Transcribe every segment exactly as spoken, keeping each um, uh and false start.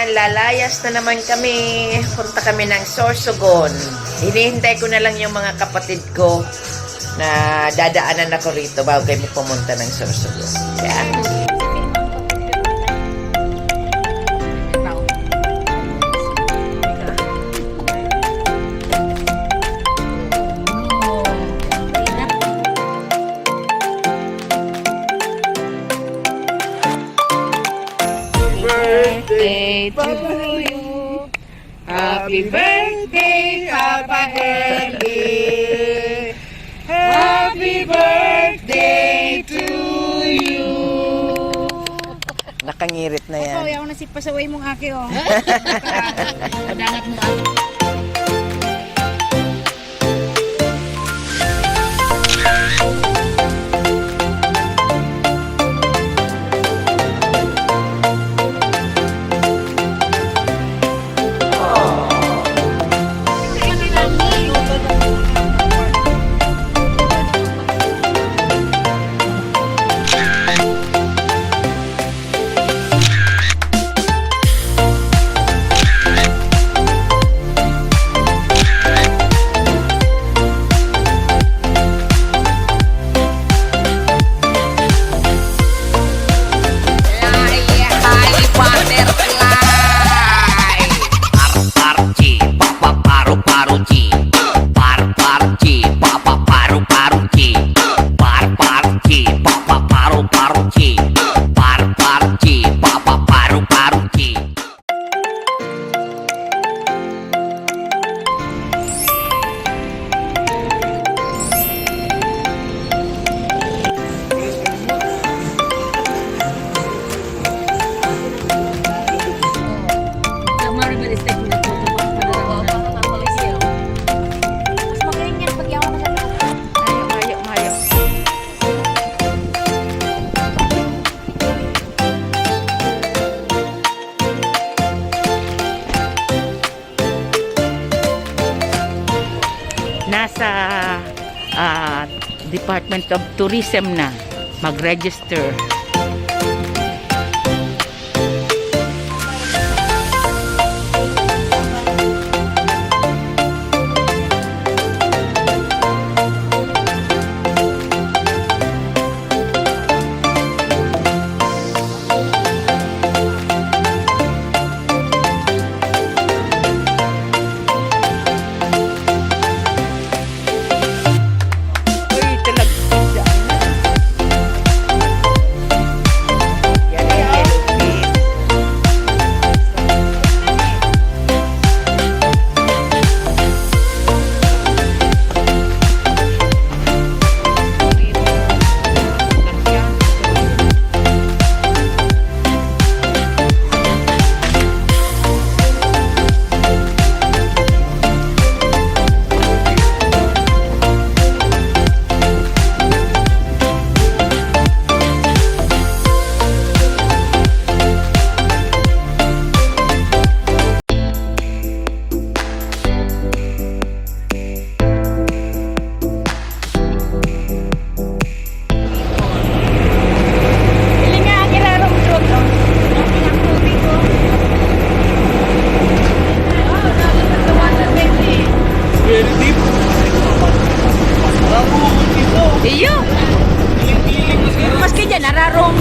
Lalayas na naman kami. Punta kami ng Sorsogon. Hinihintay ko na lang yung mga kapatid ko na dadaanan ako rito bago kami pumunta ng Sorsogon. Yeah. Birthday to you. Happy birthday, Papa Henry. Happy birthday to you. Nakangirit na yan. Ikaw, yaw na si pasaway mong aki, oh. Madangat mo, ah. Fly high butterfly. Par, par, chi, pa, pa, paru, paru, chi. Par, par, chi, pa, pa, paru, paru, chi. Par, par, chi, pa, pa, paru, paru, chi. Par, par, chi, pa, pa, paru, paru, chi. Mayo, mayo, mayo. Nasa, ah, Department of Tourism na mag-register. Uy, talagtad dyan. Yan ang yellow pin. Pili nga ang irarong doon, no? Ang pinaktuloy ko. Very deep. Iyo. Maski dyan, nararong.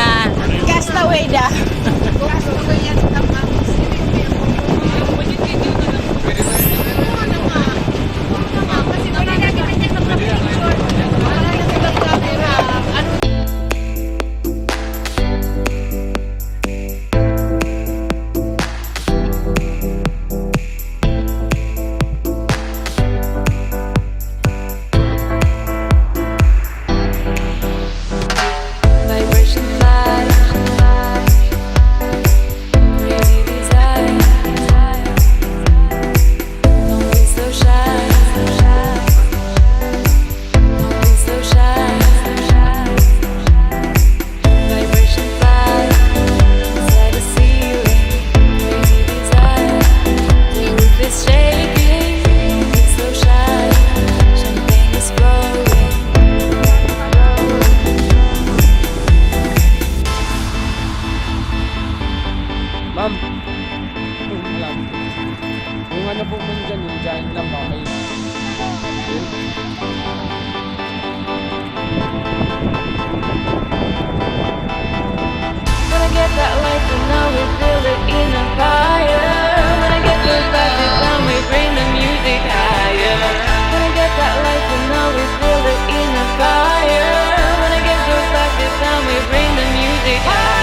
Ah, castaway da. Ma'am, malapit. Yung ano po, ma'am, dyan, yung giant lamb, baka may... Gonna get that light and now we feel it in the fire. Gonna get those glasses and we bring the music higher. Gonna get that light and now we feel it in the fire. Gonna get those glasses and we bring the music higher.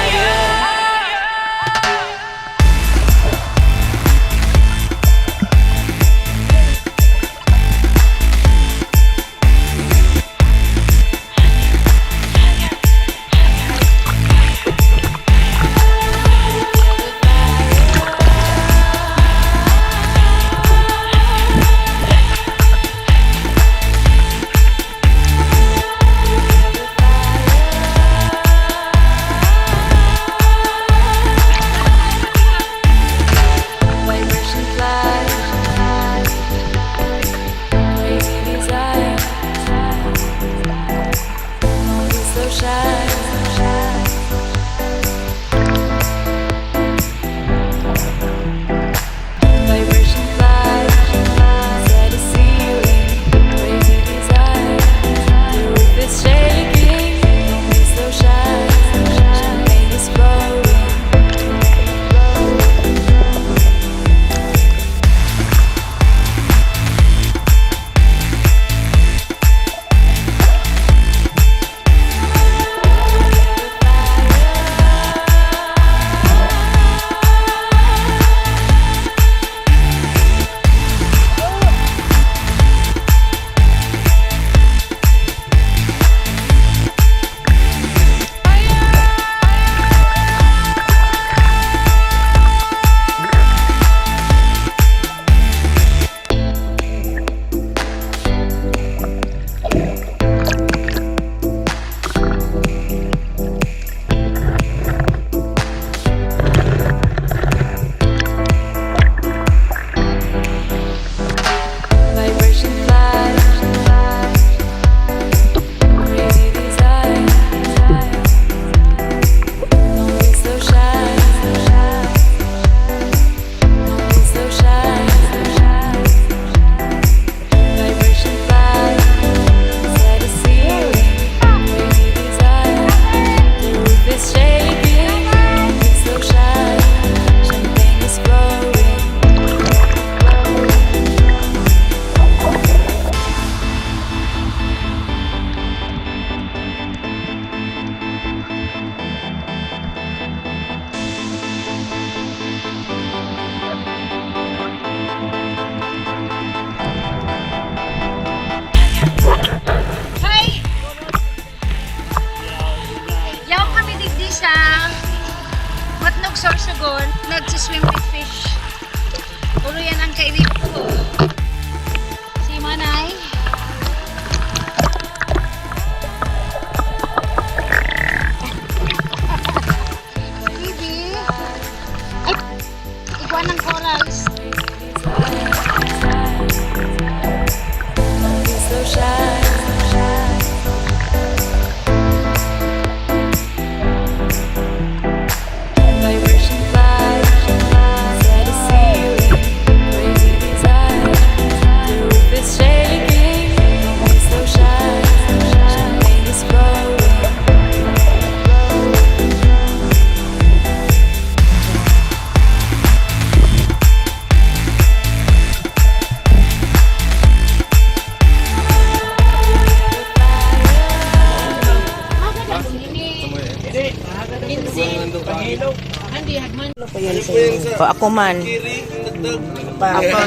Yaw kami digdi sa Matnog, Sorsogon, nagsiswim with fish. Ulo yan ang kainip ko. Si Manay. Bibi. Ay, igwa ng corals. O, ako man. Ako.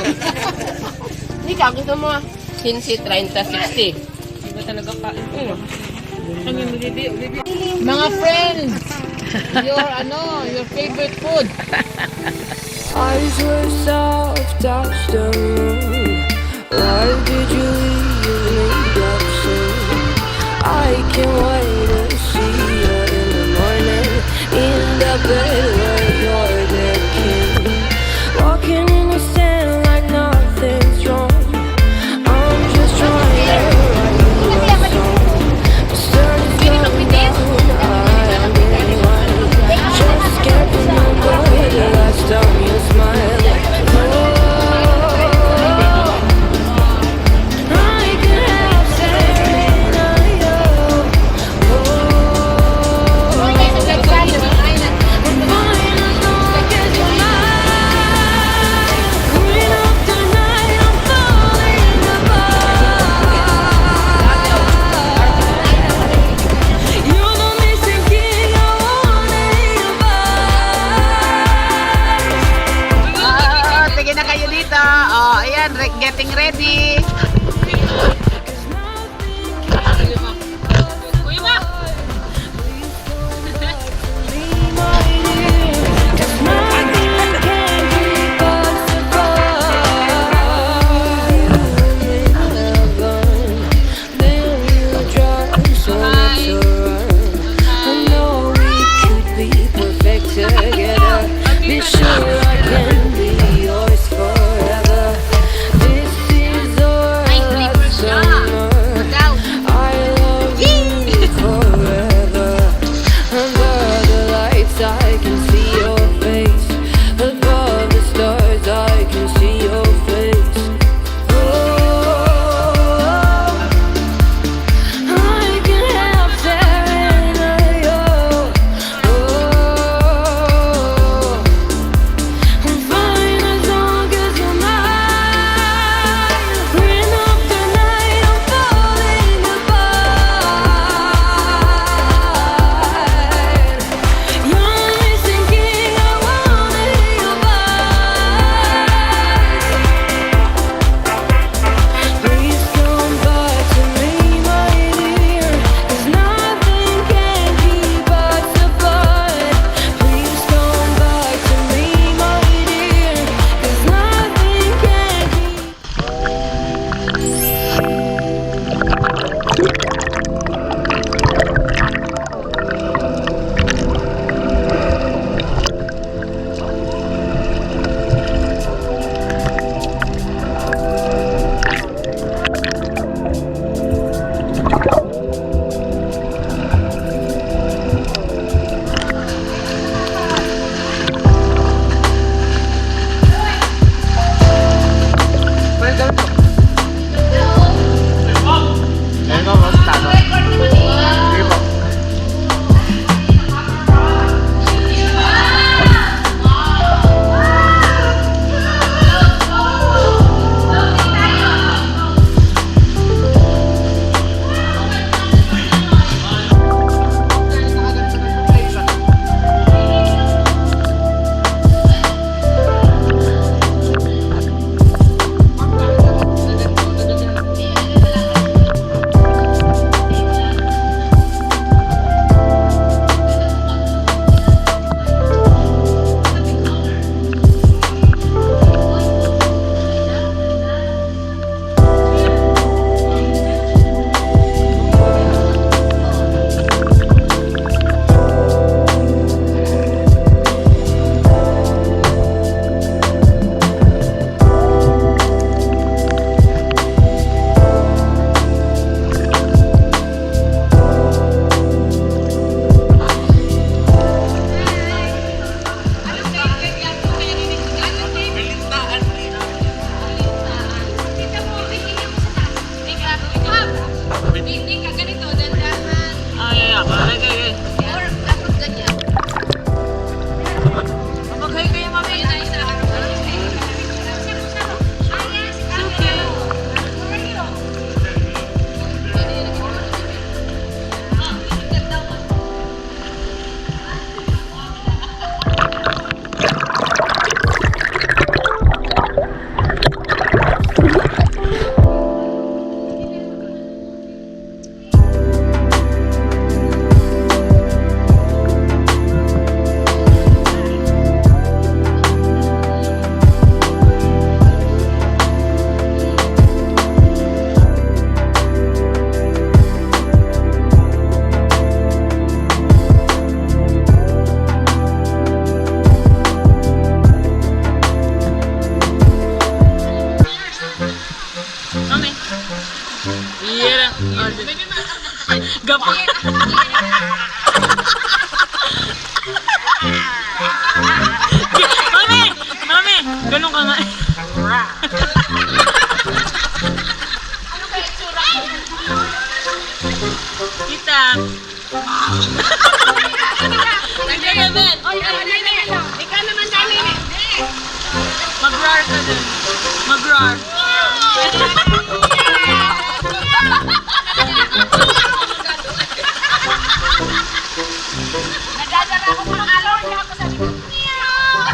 Hindi ka, gusto mo ah. Quince, treinta, sixty. Iba talaga pa. Mga friends, your ano, your favorite food. Eyes were soft as stone. Why did you leave me up so? I can't wait to see you in the morning in the bed where you're the king. Walking in the sand like nothing's wrong. I'm just trying to write you a song. The sun is going down, I am in line. Just can't remember the last Re-, getting ready. Kuya ba? Ay, ay, ay. Ay, ay, ay. Mag-hi kayo, mami. It's okay. Mami. Iya na. Oh, sige. Gapa. Mami! Mami! Ganun ka nga. Kita. Hindi, Bebel. Oy, ano, Bebel? Ikaw naman, Dani. Mag-roar ka dun. Mag-roar. Nadadala ako sa mga alo, hindi ako sabi ko, "Meow."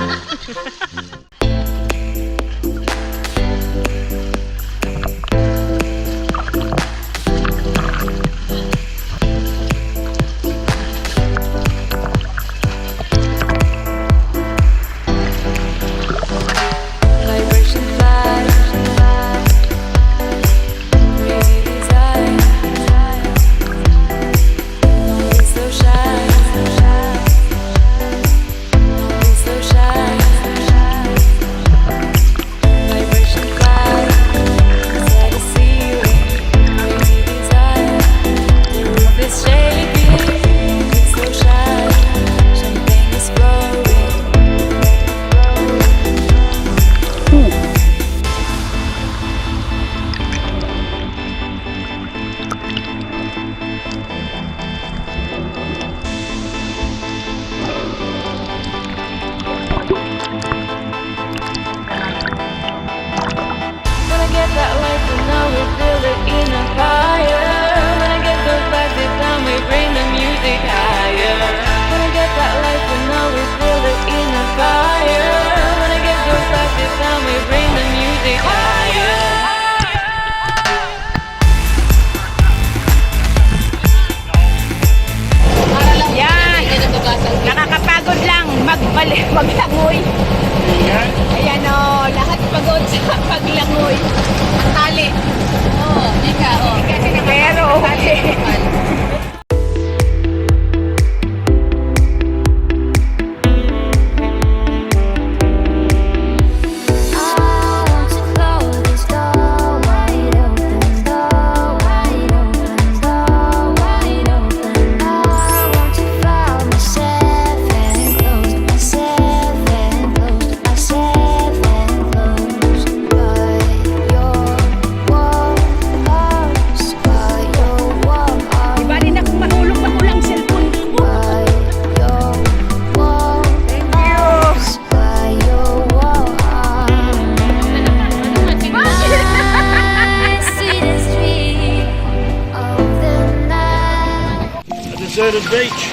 To the beach.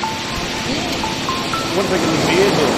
What are they going to be able?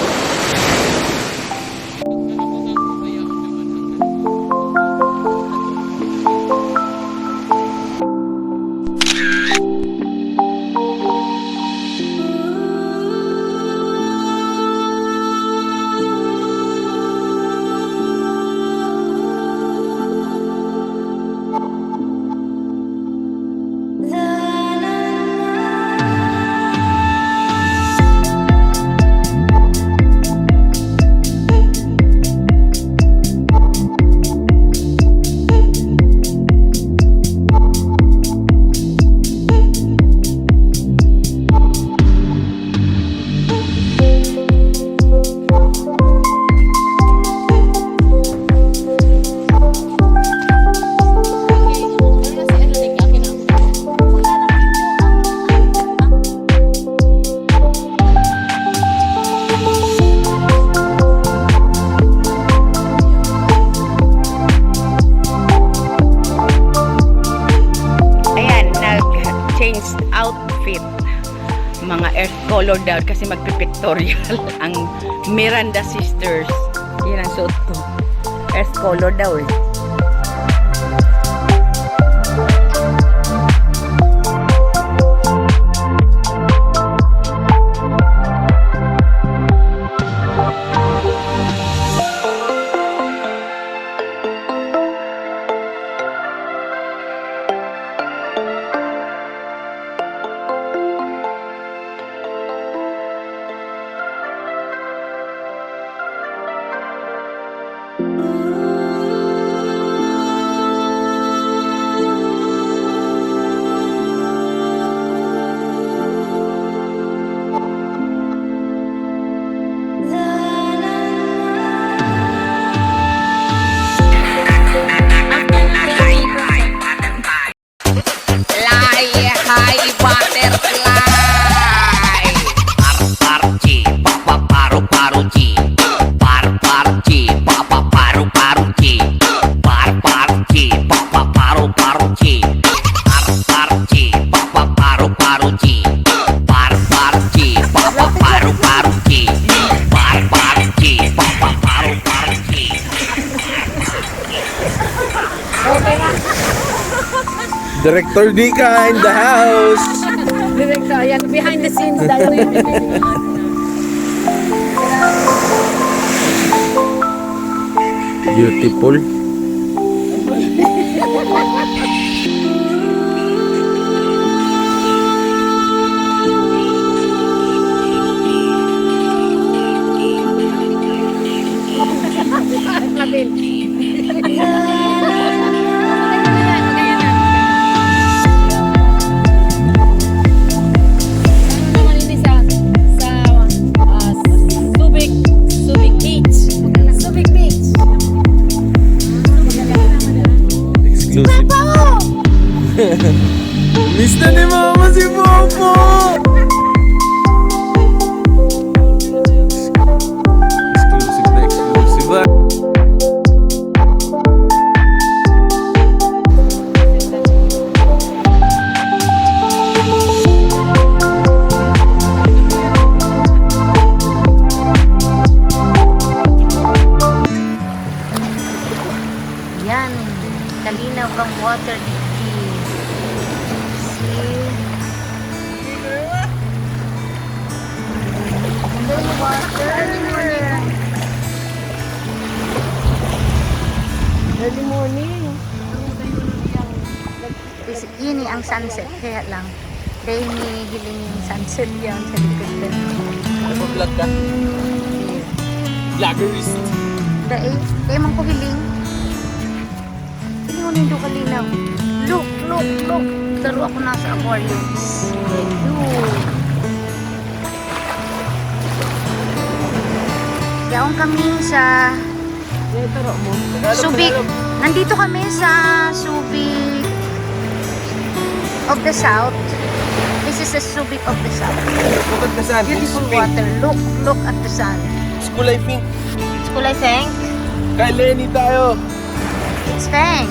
Ayan, nag-change outfit. Mga earth color daw kasi magpipictorial ang Miranda Sisters. Yan ang suot ko. Earth color daw eh. Fly high butterfly. Par, par, chi, pa, pa, paru, paru, chi. Par, par, chi, pa, pa, paru, paru, chi. Par, par, chi, pa, pa, paru, paru, chi. Par, par, chi, pa, pa, paru, paru, chi. Par, par, chi, pa, pa, paru, paru, chi. Par, par, chi, pa, pa, paru, paru, chi. Director Nika in the house. Director, ayan, behind the scenes, dahil na yun. Beautiful. Ano naman ini sa, sa, ah, Subic, Subic Beach. Subic Beach. Exclusive. Papa! Miss na ni Mama si Papa! Exclusive na exclusive, ah. Yan. Kalinaw ang water dito. See? Early morning. Is, ini ang sunset, kaya lang. Dahil may hiling yung sunset yan sa likod ko. Ano, vlog ka? Vloggerist. Dahil, dahil man ko hiling. Hindi mo nindo kalinaw. Look, look, look. Daro ako nasa aquarium. Yun. Yaon kami sa Subic. Nandito kami sa Subic of the South. This is the Subic of the South. Look at the sun. Beautiful water. Look, look at the sun. It's kulay pink. It's kulay pink. Kay Lenny tayo. It's pink.